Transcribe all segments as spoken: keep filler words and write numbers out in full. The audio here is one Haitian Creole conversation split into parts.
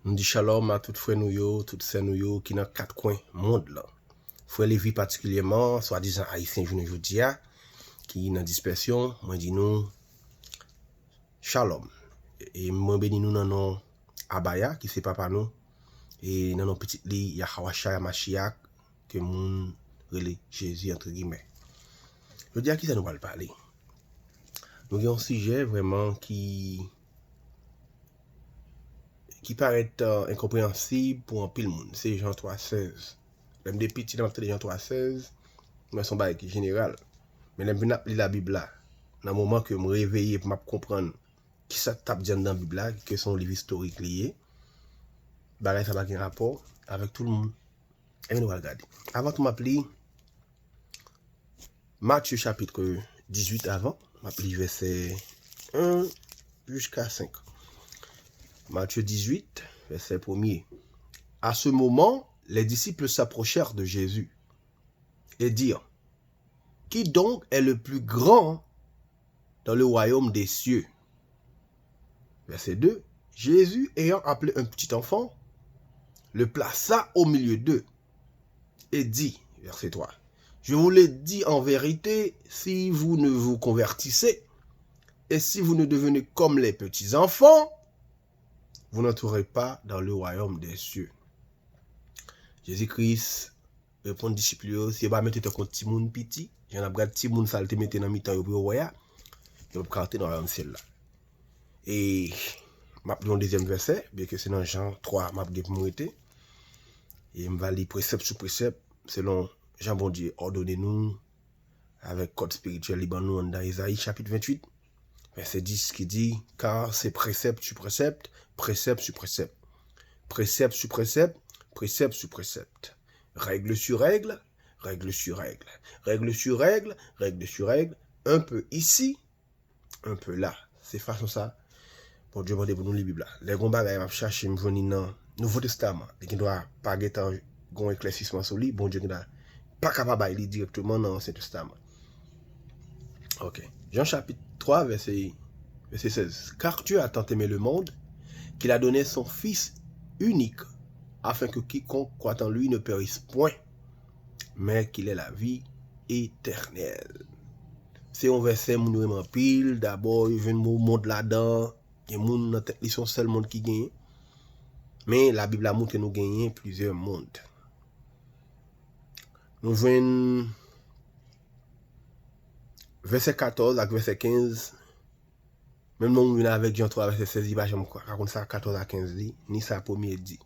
Nou di shalom a tout frè nou yo, tout sè nou yo ki nan kat kwen mond lan. Frè Levi patikilyèman, swadizan ayisyen jounen jodi a, ki nan dispèsyon, mwen di nou shalom. E mwen beni nou nan non Abaya, ki se papa nou, e nan non pitit li, Yahawashai Mashiach, ke moun rele Jezi, antre gimè. Jodi a, kisa nou pral pale? Nou gen yon sijè vrèman ki ki parèt uh, enkonpreyansib pou anpil moun. Se Jan twa sèz. Lè m te piti, lè m ap tande Jan twa sèz, mwen se yon bagay ki jeneral. Men lè m vin ap li Labib la, nan moman ke m reveye pou m ap konprann kisa k t ap di anndan Bib la, ke se yon liv istorik li ye, bagay sa pa gen rapò avèk tout moun. Ebyen, nou pral gade. Avan tou, m ap li Matye chapit dizuit avan, m ap li vèsè en jiska senk. Matye dizuit, vèsè premye. À ce moment, les disciples s'approchèrent de Jésus et dirent, qui donc est le plus grand dans le royaume des cieux? Verset deux. Jésus, ayant appelé un petit enfant, le plaça au milieu d'eux et dit, verset trois, je vous le dis en vérité, si vous ne vous convertissez et si vous ne devenez comme les petits enfants, vous n'entrerez pas dans le royaume des cieux. Jezi Kris reponn disip li yo, si yo pa mete tankou timoun piti, jan n ap gad timoun sa l te mete nan mitan yo pou yo wè a, yo p ap ka antre nan wayòm syèl la. E m ap li yon dezyèm vèsè, byenke se nan Jan twa m ap gen pou m rete. E m va li presèp sou presèp, selon jan Bondye òdone nou, avèk kòd espirityèl li ban nou anndan Ezayi chapit venntuit, vèsè dis ki di, car c'est précepte sur précepte, précepte sur précepte, précepte sur précepte, précepte sur précepte, règle sur règle, règle sur règle, règle sur règle, règle sur règle, un peu ici, un peu là. Se fason sa Bondye mande pou nou li Bib la. Lè gon bagay m ap chache, m jwenn li nan Nouvo Testaman, li gendwa pa gentan gon eklèsisman sou li, Bondye gendwa pa ka pa bay li dirèkteman nan Ansyen Testaman. Ok. Jan chapit twa, vèsè, vèsè sèz. Car Dieu a tant aimé le monde qu'il a donné son Fils unique, afin que quiconque croit en lui ne périsse point, mais qu'il ait la vie éternelle. Se yon vèsè moun yo renmen anpil. Dabò, yo jwenn mo mond ladan. Gen moun nan tèt li se yon sèl mond ki genyen. Men Labib la montre nou genyen plizyè mond. Nou jwenn vèsè katòz ak vèsè kenz. Menm lè moun vin avèk Jan twa vèsè sèz, li pa janm ka konn sa katòz a kenz li, ni sa premye di.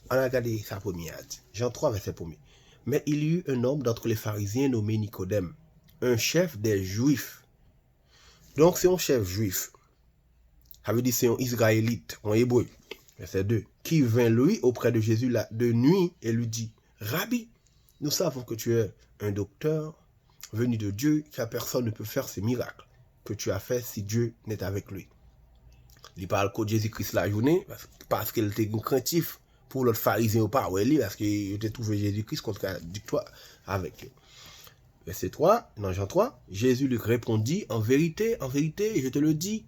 Ann al gade sa premye a di. Jan twa vèsè premye. Mais il y eut un homme d'entre les pharisiens nommé Nicodème, un chef des Juifs. Donk, se yon chèf jwif. Sa vle di se yon Izrayelit, yon Ebre. Vèsè de. Qui vint lui auprès de Jésus la, de nuit et lui dit, Rabbi, nous savons que tu es un docteur venu de Dieu, car personne ne peut faire ces miracles que tu as faits si Dieu n'est avec lui. Li pa al kot Jezi Kris lajounen, pas-, paske l te gen krentif pou lòt farizyen yo pa wè li, paske yo te twouve Jezi Kris kontradiktwa avèk yo. Vèsè twa, nan Jan twa, Jésus lui répondit, en vérité, en vérité, je te le dis,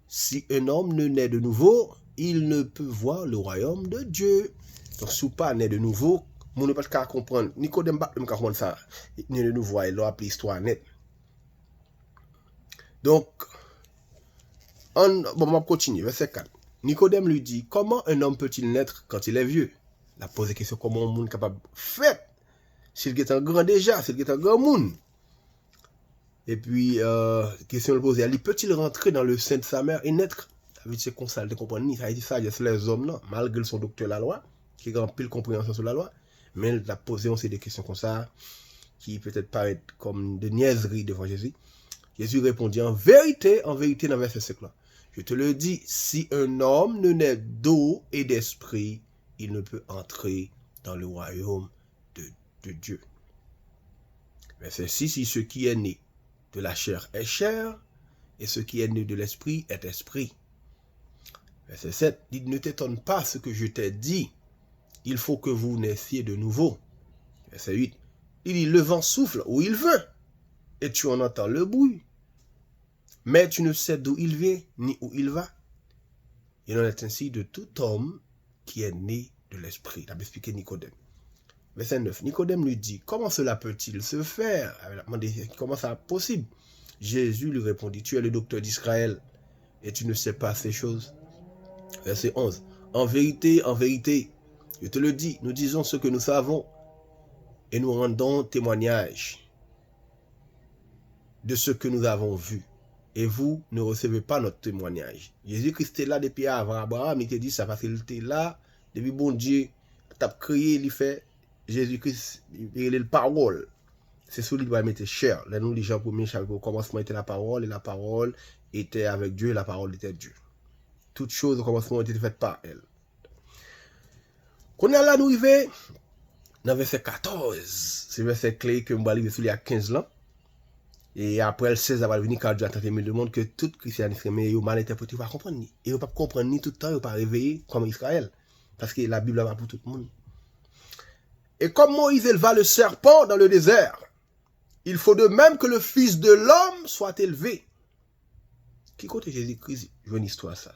si un homme ne naît de nouveau, il ne peut voir le royaume de Dieu. Donk, si w pa nè de nouvo, moun yo pa t ka konprann. Nikodèm pa t menm ka konprann sa. Nè de nouvo a, lè w ap li istwa nèt. Donk, an, bon, m ap kontinye, vèsè kat. Nikodèm lui dit, comment un homme peut-il naître quand il est vieux? L ap poze kesyon kòman yon moun kapab fèt si l gentan gran deja, si l gentan granmoun. Epi, euh, kesyon l poze a, li, peut-il rentrer dans le sein de sa mère et naître? Sa vle di se konsa l te konprann li, sa vle di sajès lèzòm nan, malgre l se yon doktè lalwa, ki gen anpil konpreyansyon sou lalwa, men l t ap poze yon seri de kesyon konsa, ki petèt parèt kòm de niaiserie devan Jezi. Jezi reponn, en vérité, en vérité, nan vèsè senk lan, je te le dis, si un homme ne naît d'eau et d'esprit, il ne peut entrer dans le royaume de, de Dieu. Vèsè sis, si ce qui est né de la chair est chair, et ce qui est né de l'esprit est esprit. Vèsè sèt, li di, ne t'étonne pas ce que je t'ai dit, il faut que vous naissiez de nouveau. Vèsè uit, li di, le vent souffle où il veut, et tu en entends le bruit, mais tu ne sais d'où il vient, ni où il va. Il en est ainsi de tout homme qui est né de l'esprit. L ap eksplike Nikodèm. Verset neuf. Nikodèm lui dit, comment cela peut-il se faire? L ap mande, comment ça possible? Jésus lui répondit, tu es le docteur d'Israël et tu ne sais pas ces choses. Verset onze. En vérité, en vérité, je te le dis, nous disons ce que nous savons et nous rendons témoignage de ce que nous avons vu, et vous ne recevez pas notre témoignage. Jezi Kris te la depi avan Abraram, li te di sa paske li te la depi Bondye t ap kreye, li fè Jezi Kris, li rele l pawòl. Se sou li li pral mete chè. Lè nou li Jan premye chapit, au commencement était la parole, et la parole était avec Dieu, et la parole était Dieu. Toutes choses au commencement ont été faites par elle. Kounye a la nou rive nan vèsè katòz. Se vèsè kle ke m pral rive sou li ak kenz lan. E apre l, sèz la pral vini, car Dieu a tant aimé le monde que tout Christianisme renmen yo mal entèprete, yo pa konprann li. E yo p ap konprann li tout tan yo pa reveye kòm Izrayèl. Paske Labib la pa pou tout moun. Et comme Moïse éleva le serpent dans le désert, il faut de même que le Fils de l'homme soit élevé. Ki kote Jezi Kris jwenn istwa sa?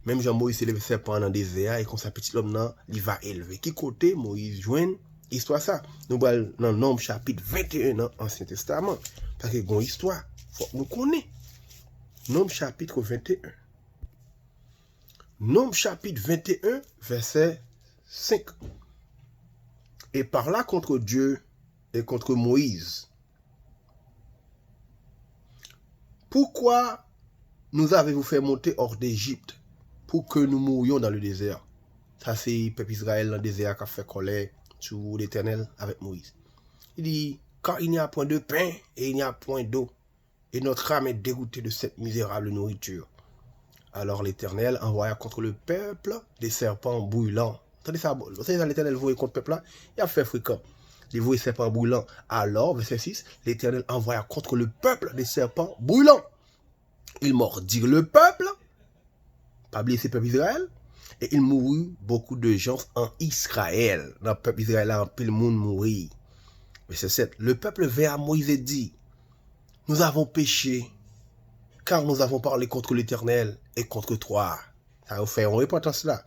Menm jan Moyiz te leve sèpan an nan dezè a, e konsa Pitit Lòm nan, li va elve. Ki kote Moyiz jwenn istwa sa? Nou pral nan Nonb chapit venteyen nan Ansyen Testaman. Paske gon istwa, fòk nou konnen. Nonb chapit venteyen. Nonb chapit venteyen, vèsè senk. Et parla contre Dieu et contre Moïse. Pourquoi nous avez-vous fait monter hors d'Égypte pour que nous mourions dans le désert? Sa se pèp Izrayèl nan dezè a k ap fè kòlè sou Letènèl avèk Moyiz. Li di, car il n'y a point de pain et il n'y a point d'eau, et notre âme est dégoûtée de cette misérable nourriture. Alors l'Éternel envoya contre le peuple des serpents brûlants. Tande sa, tande sa Letènèl voye kont pèp la, y ap fè frekan. Li voye sèpan brilan. Alors, verset six, l'Éternel envoya contre le peuple des serpents brûlants. Ils mordirent le peuple. Pa bliye se pèp Izrayèl. Et il mourut beaucoup de gens en Israël. Nan pèp Izrayèl la, anpil moun mouri. Verset sept. Le peuple vint à Moïse et dit, nous avons péché, car nous avons parlé contre l'Éternel et contre toi. Sa yo fè yon repantans la.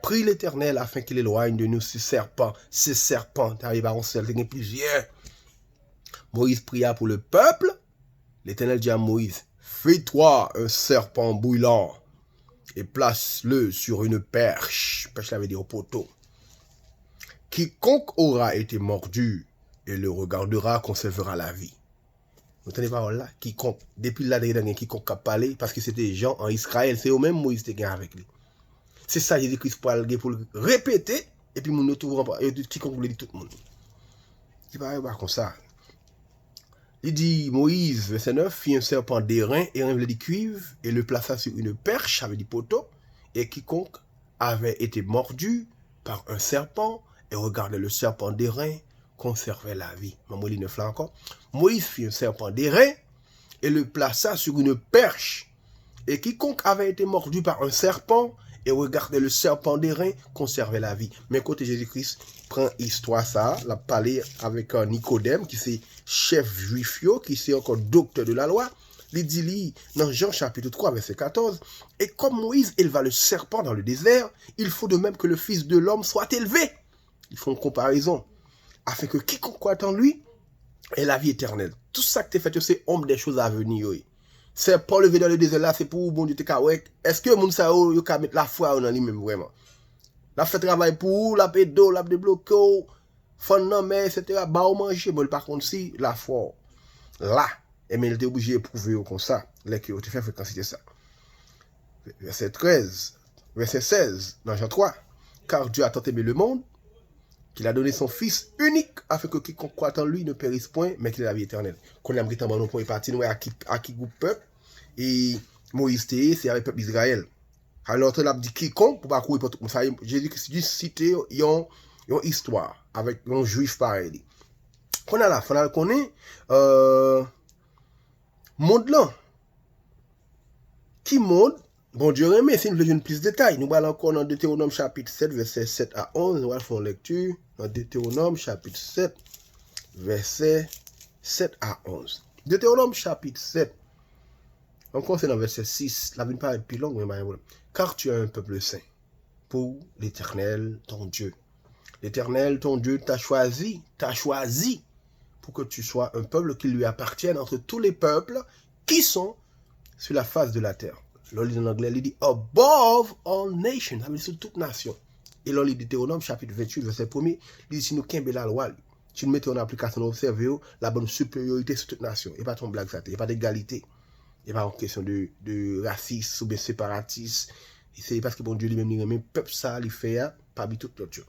Prie l'Éternel afin qu'il éloigne de nous ce serpent. Ce serpent, sa vle pa yon sèl, te gen plizyè. Moïse pria pour le peuple. L'Éternel dit à Moïse, fais-toi un serpent brûlant et place-le sur une perche. Perche la vle di yon poto. Quiconque aura été mordu et le regardera conservera la vie. Nou tande pawòl la, kikonk. Depi la, te gen kikonk k ap pale, paske se te jan an Izrayèl, se yo menm Moyiz te gen avèk li. Se sa Jezi Kris pral gen pou l repete, epi moun yo tou, yo di kikonk vle di tout moun. Li pa, yo pa konsa. Li di, Moïse, verset neuf, fit un serpent d'airain, airain vle di kuiv, et le plaça sur une perche, sa vle di poto, et quiconque avait été mordu par un serpent et regardait le serpent d'airain conservait la vie. Mwen li nèf la ankò. Moïse fit un serpent d'airain et le plaça sur une perche. Et quiconque avait été mordu par un serpent et regardait le serpent d'airain conservait la vie. Men kote Jezi Kris pran istwa sa, l ap pale avèk, euh, Nikodèm, ki se chèf jwif yo, ki se ankò doktè de la lwa. Li di li, nan Jan chapit twa, vèsè katòz, et comme Moïse éleva le serpent dans le désert, il faut de même que le Fils de l'homme soit élevé. Li fè yon konparezon. Afin que quiconque croit en lui ait la vie éternelle. Tout sa k te fèt yo, se ombre des choses à venir yo ye. Sèpan leve dans le désert la, se pou Bondye te ka wè, èske moun sa yo, yo ka met lafwa yo nan li menm vrèman. L ap fè travay pou ou, l ap ede w, l ap debloke w, fann nan mè, etsetera, ba w manje, men l pa konn si lafwa w la. Ebyen, li te oblije epwouve yo konsa, lè ke yo te fè frekansite sa. Vèsè trèz, vèsè sèz, nan Jan twa. Car Dieu a tant aimé le monde, qu'il a donné son Fils unique, afin que quiconque croit en lui ne périsse point, mais qu'il ait la vie éternelle. Kounye a m gentan ban nou premye pati, nou wè a ki, a ki gwoup pèp, e Moyiz te ye, se avèk pèp Izrayèl. Alò, tande l ap di kikonk, pou pa kouri pou tout moun. Sa, Jezi Kris jis site yon, yon istwa avèk yon jwif parèy li. Kounye a la, fò n al konnen, euh, mond lan. Ki mond Bondye renmen? Si n vle jwenn plis detay, nou pral ankò nan Detewonòm chapit sèt, vèsè sèt a onz. Nou pral fè yon lèkti nan Detewonòm chapit sèt, vèsè sèt a onz. Detewonòm chapit sèt, ankò se nan vèsè sis, l ap vin parèt pi long, men pa gen pwoblèm. Car tu es un peuple saint. pour l'Éternel ton Dieu. L'Éternel ton Dieu t'a choisi, t'a choisi pour que tu sois un peuple qui lui appartienne entre tous les peuples qui sont sur la face de la terre. Lè w li an anglè, li di above all nations, sa vle di sou tout nasyon. E lè w li Detewonòm chapit venntuit, vèsè premye, li di si nou kenbe lalwa li, si nou mete yo an aplikasyon, nou obsève yo, l ap ban nou siperyorite sou tout nasyon. E pa t yon blag sa te, e pa t egalite. E pa yon kesyon de, de rasis oubyen separatis. Se paske Bondye li menm li renmen pèp sa li fè a pami tout lòt yo.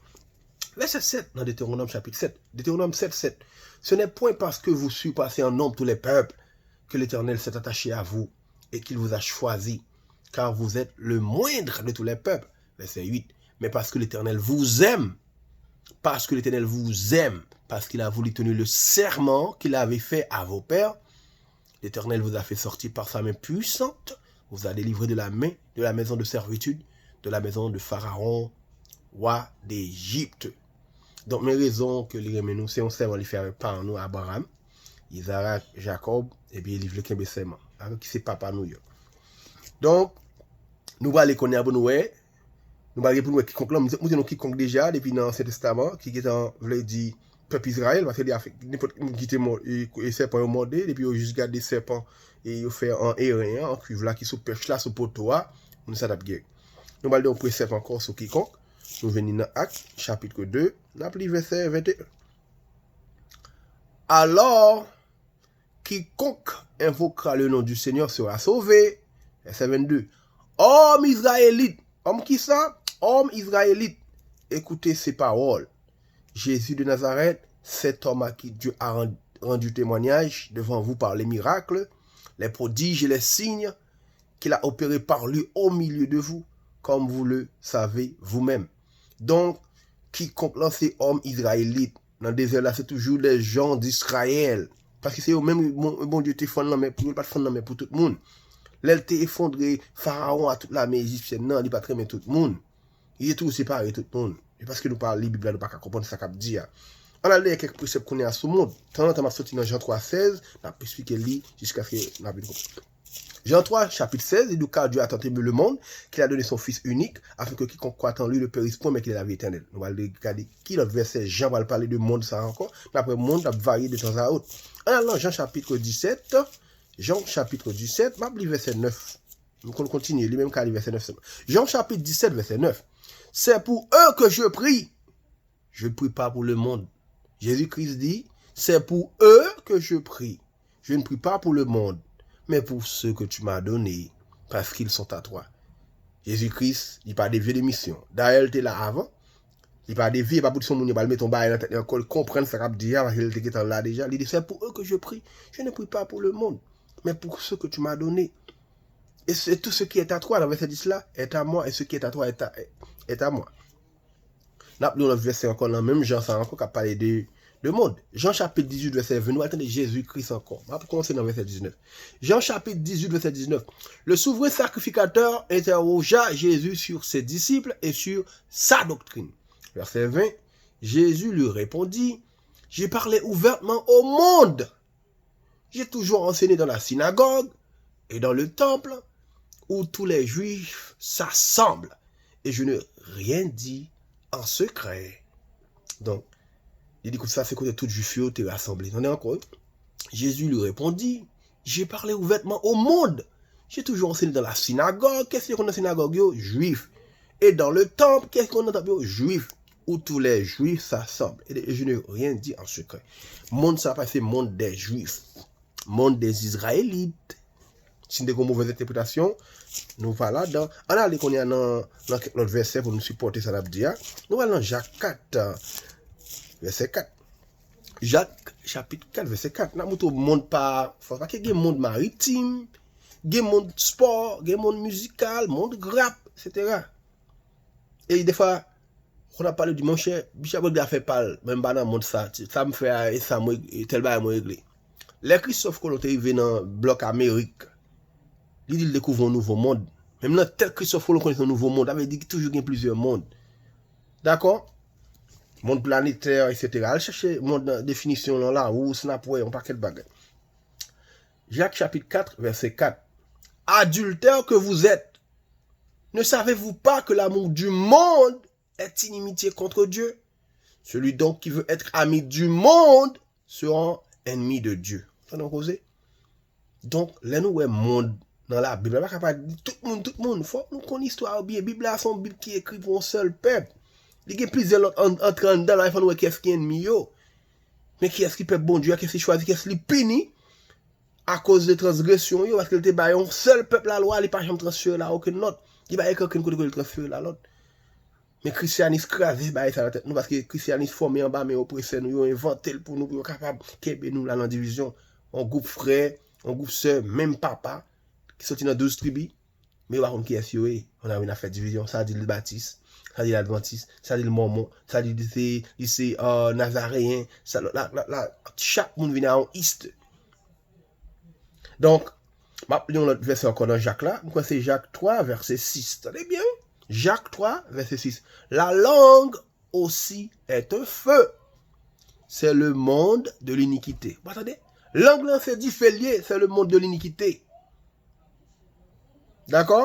Vèsè sèt nan Detewonòm chapit sèt. Detewonòm sèt sèt. Ce n'est point parce que vous surpassez en nombre tous les peuples que l'Éternel s'est attaché à vous et qu'il vous a choisi, car vous êtes le moindre de tous les peuples. Vèsè uit. Mais parce que l'Éternel vous aime, parce que l'Éternel vous aime, parce qu'il a voulu tenir le serment qu'il avait fait à vos pères, l'Éternel vous a fait sortir par sa main puissante, vous a délivré de la main, de la maison de servitude, de la maison de Pharaon, roi d'Égypte. Donk, men rezon ke li renmen nou, se yon sèman li fè avèk paran nou, Abraham, Izarak, Jakòb, epi li vle kenbe sèman. Avèk ki se papa nou yo. Donk, nou prale kounye a pou nou wè, nou pa gen pou nou wè kikonk lan, m te, m te nou kikonk deja, depi nan Ansyen Testaman, ki gentan vle di pèp Izrayèl, paske li afè, nenpòt moun ki te mò, e, e sèpan yo mòde, depi yo jis gade sèpan, e yo fè an eren an, an kwiv la, ki sou pèch la, sou poto a, moun sa t ap geri. Nou pral de yon presèp ankò sou kikonk, nou vin nan Ak, chapit de, n ap li vèsè vennteyen. Alors, quiconque invoquera le nom du Seigneur sera sauvé. Vèsè vennde. Homme israélite, homme qui ça? Homme israélite, écoutez ces paroles. Jésus de Nazareth, cet homme à qui Dieu a ren- rendu témoignage devant vous par les miracles, les prodiges et les signes qu'il a opérés par lui au milieu de vous, comme vous le savez vous-même. Donk, kikonk lan se òm izrayelit. Nan dezè la, se toujou les gens d'Israël. Paske se yo menm Bon- Bondye te fann lanmè pou yo, li pa t fann lanmè pou tout moun. Lè l te efondre Farawon a tout lame ejipsyèn nan, li pa t renmen tout moun. Li te toujou separe tout moun. E paske nou pa li Bib la, nou pa ka konprann sa k ap di a. Ann al dèyè kèk presèp kounye a sou mond. Tanzantan, m ap soti nan Jan twa sèz, n ap esplike li jiskaske n ap vin konprann. Jean trois, chapitre seize, il dit, car Dieu a tant aimé le monde qu'il a donné son Fils unique, afin que quiconque croit en lui ne périsse point, mais qu'il ait la vie éternelle. Nou pral gade ki lòt vèsè Jan pral pale de mond sa ankò. N ap wè mond ap varye de tan a ot. Ann al nan Jan chapit disèt, Jan chapit disèt, m ap li vèsè nèf. M konn kontinye, li menm ka li vèsè nèf sèlman. Jan chapit disèt, vèsè nèf. C'est pour eux que je prie. Je ne prie pas pour le monde. Jésus-Christ dit, c'est pour eux que je prie. Je ne prie pas pour le monde, mais pour ceux que tu m'as donnés, parce qu'ils sont à toi. Jezi Kris, li pa devye de misyon. Dayè, l te la avan. Li pa devye, pa pou di se yon moun yo pral mete yon bagay nan tèt li ankò, li konprann sa k ap di a, paske li te gentan la deja. Li di, c'est pour eux que je prie. Je ne prie pas pour le monde, mais pour ceux que tu m'as donnés. Et c'est tout ce qui est à toi, nan vèsè dis la, est à moi, et ce qui est à toi est à, est à moi. N ap li yon lòt vèsè ankò nan menm Jan sa ankò k ap pale de, de mond. Jan chapit dizuit vèsè ven, nou al tande Jezi Kris ankò. M ap kòmanse nan vèsè diznèf. Jean chapitre dix-huit, verset dix-neuf. Le souverain sacrificateur interrogea Jésus sur ses disciples et sur sa doctrine. Verset vingt, Jésus lui répondit, j'ai parlé ouvertement au monde. J'ai toujours enseigné dans la synagogue et dans le temple où tous les Juifs s'assemblent, et je n'ai rien dit en secret. Donk, li di kote sa se kote tout Jwif yo te rasanble. Tande ankò, wi. Jésus lui répondit, j'ai parlé ouvertement au monde. J'ai toujours enseigné dans la synagogue. Kiyès ki te konn nan sinagòg yo? Jwif. Et dans le temple, kiyès ki konn nan tanp yo? Jwif. Où tous les Juifs s'assemblent. Et je n'ai rien dit en secret. Mond sa pa se mond des Juifs. Mond des Israélites. Si n te gen yon movèz entèpretasyon, nou pa ladan. Ann ale kounye a nan, nan kèk lòt vèsè pou nou sipòte sa n ap di a. Nou al nan Jak kat, vèsè kat. Jak, chapit kat, vèsè kat. N ap montre w mond pa, fò pa ke gen mond maritim, gen mond spò, gen mond mizikal, mond rap, etsetera. E defwa, kon ap pale di, monchè, Bishop regle afè pa l, men m pa nan mond sa. Sa m fè a, e sa mwen, e tèl bagay mwen regle. Lè Kristòf Kolon te rive nan blòk Amerik, li di l dekouvri yon nouvo mond. Menm nan tèt Kristòf Kolon konnen se yon nouvo mond, sa vle di ki toujou gen plizyè mond. Dakò? Mond planetè, etsetera. Al chèche mond nan definisyon lan Lawous, n ap wè yon pakèt bagay. Jak chapit kat, vèsè kat. Adultères que vous êtes, Ne savez-vous pas que l'amour du monde est inimitié contre Dieu? Celui donc qui veut être ami du monde sera ennemi de Dieu. Tande yon koze? Donk, lè nou wè mond nan Labib la, pa ka pa di tout moun, tout moun. Fòk nou konn istwa yo byen. Bib la se yon Bib ki ekri pou yon sèl pèp. Li gen plizyè lòt an- antre anndan l, fò nou wè kiyès ki ennmi yo. Men kiyès ki pèp Bondye a, kiyès li chwazi, kiyès li pini akoz de transgresyon yo, paske li te bay yon sèl pèp lalwa, li pa janm transfere l a okenn lòt. Li pa gen okenn kote ke li transfere l a lòt. Men krisyanis kraze bagay sa nan tèt nou, paske krisyanis fòme anba men opresè nou, yo envante l pou nou, pou yo kapab kenbe nou la nan divizyon. Yon gwoup frè, yon gwoup sè, menm papa, ki soti nan douz tribi, men yo pa konn kiyès yo ye. On a vin a fè divizyon, sa di l batis, sa di l advantis, sa di l mòmon, sa di li se, li se euh, nazareyen, sa, la, la, la, chak moun vin a yon ist. Donk, m ap li yon lòt vèsè ankò nan Jak la. M kwè se Jak twa, vèsè sis. Tande byen, wi. Jak twa, vèsè sis. La langue aussi est un feu. C'est le monde de l'iniquité. Ou tande? Lang lan se dife l ye, c'est le monde de l'iniquité. Dakò?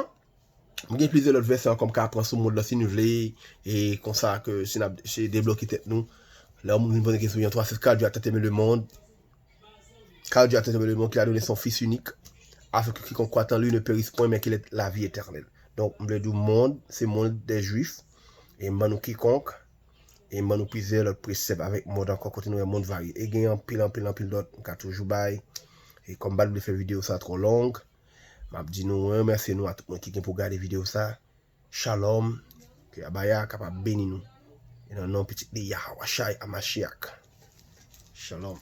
M gen plizyè lòt vèsè ankò m ka pran sou mond lan si n vle, e konsa ke si n ap se debloke tèt nou. Lè yon moun vin poze kesyon, yon twa sis, car Dieu a tant aimé le monde, car Dieu a tant aimé le monde qu'il a donné son Fils unique, afin que quiconque croit en lui ne périsse point, mais qu'il ait la vie éternelle. Donk, m vle di w mond, se mond dè jwif, e m ban nou kikonk, e m ban nou plizyè lòt presèp avèk mond ankò, kote nou wè mond varye. E gen anpil, anpil, anpil lòt, m ka toujou bay. E kòm m pa t vle fè videyo sa twò long, m ap di nou, remèsye nou a tout moun ki gen pou gade videyo sa. Shalom. Ke Abaya kapab beni nou. E nan non pitit li Yahawashai Amashiach. Shalom.